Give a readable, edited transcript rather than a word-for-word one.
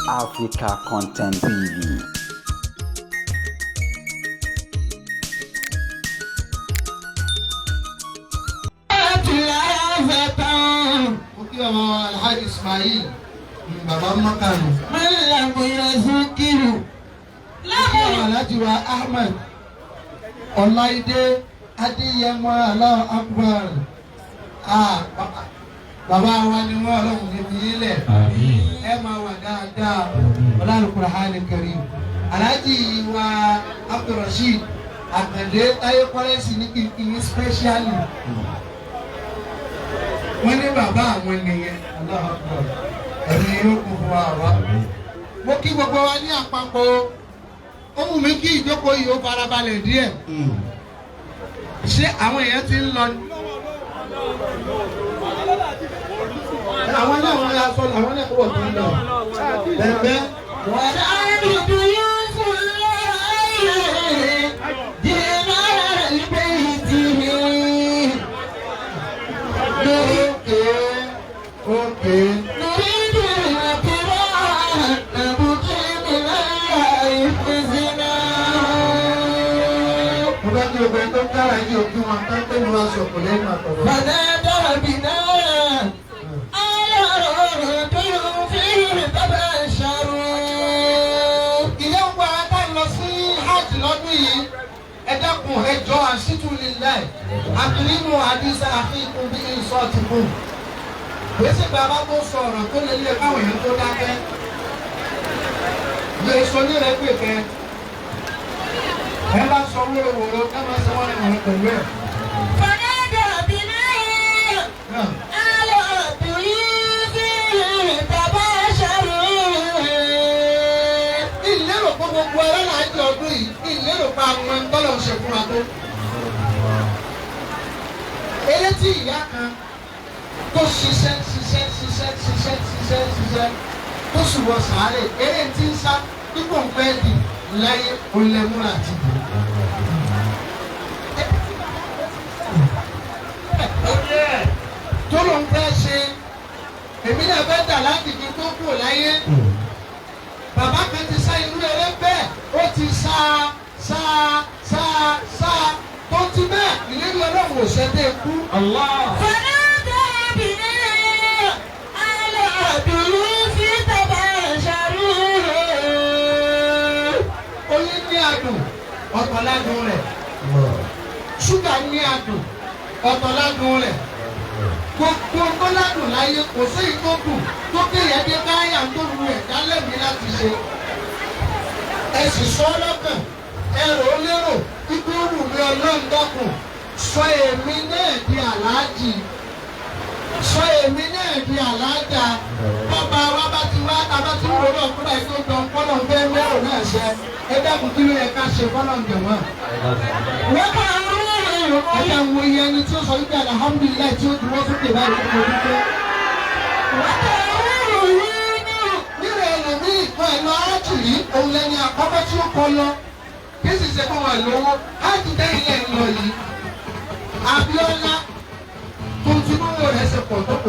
Africa Content TV. Mo kí ọmọ Alhaji Ismail, bàbá Mọ́kànù. Mo kí ọmọ Alhaji wa Ahmed Ọláìdé Adéyẹmọ, Allahu Akbar. Ah, bàbá wa ni wọ́n. Ọlọ́run ní fi yín lẹ̀, ẹ máa wà dáadáa. Ọlọ́run Qur'an Karim. Alhaji wa Abdulrasheed Àkàndé Táyé Kọ́lẹ́sì ní kìkì specially, wọ́n ní bàbá àwọn nìyẹn. Allahu Akbar, ẹ̀mí yóò kún fún wa wá. Mo kí gbogbo wa ní àpapọ̀. Ó wù mí kí ìjókòó yìí ó farabalẹ̀ díẹ̀. Ṣé àwọn èèyàn ti ń lọ ni? Àwọn náà wọ́n aṣọ làwọn náà wọ̀ tó ń lọ. Bẹ́ẹ̀. Okay. Mo fẹ́ kí obìnrin tó ń kára yìí òkú wọn ká tó lu aṣọ kò lẹ́nu àtọ̀rọ̀. فنادى بنا على رجل فيه تبشروا. Ilé ń wá ká lọ sí hajj lọ́dún yìí. Ẹ dákun, ẹ jọ, àṣìtú lílẹ̀ àbílínú àdìsá àfikún bí ìsọ ti kù. Gbèsè bàbá tó sọ ọ̀rọ̀ tó lé lé káwọn èèyàn tó dákẹ́. Lè sọ ní rẹ pé kẹ. Ẹ bá sọ wóróworó, ẹ máa sọ wọ́n rẹ̀ pẹ̀lú ẹ̀. فنادى بنا Náà. على رجل فيه تبشروا. Ìlérò pé gbogbo alálàájì ọdún yìí, ìlérò pé àwọn ẹni tọ́lọ̀ ń ṣe fún wa tó. Eré tí ìyá kan tó ṣiṣẹ́ ṣiṣẹ́ ṣiṣẹ́ ṣiṣẹ́ ṣiṣẹ́ ṣiṣẹ́ tó sì wọ sàárè, eré tí ń sá pípò ń pẹ́ dì láyé olẹ́múra àti bò. Tó ló ń fẹ́ ṣe, èmi náà fẹ́ dà láti fi tó kù láyé. Bàbá kan ti sá irú eré bẹ́ẹ̀, ó ti sá sá sá sá, tó ti bẹ́ẹ̀ ìlérí Ọlọ́run ò ṣẹ́dẹ̀ kú. فنادى بنا على رجل فيه تبشروا. Oyin ní adùn, ọ̀tọ̀ ládùn rẹ̀. Ṣúgà ní adùn, ọ̀tọ̀ ládùn rẹ̀. Gbogbo tó ládùn láyé, kò sí ìtókù tó kéèyàn dé káyà tó wu ẹ̀dá lẹ́mìí láti ṣe. Ẹ sì sọ ọ́ lọ́kàn, ẹ rò ó lérò ikú wù mí. Ọlọ́run dákun, sọ èmi náà di àlàájì, sọ èmi náà di àlàájà. Bàbá wa bá ti wá bàbá tí ń wọlé ọ̀kúnra yìí tó dán kọ́lọ̀ ń fẹ́ mẹ́rò náà ṣe. Ẹ dákun, kí ló yẹ ká ṣe kọ́lọ̀ ń jẹ̀wọ́n? Ẹ jẹ́ wo iye ẹni tí ó sọ wípé alhamdulillahi tí ó dúró sókè báyìí fún ojú pé. Nílẹ̀ ẹlòmíì kan ẹ̀ lọ ájì yìí, òun lẹni àkọ́kọ́ tí ó kọ lọ. Kí sì ṣe fún wọn lówó ájì dẹ́yìn lẹ́yìn lọ yìí. Abíọ́lá tó ti mú rẹ̀ ṣe pọ̀ tó kò.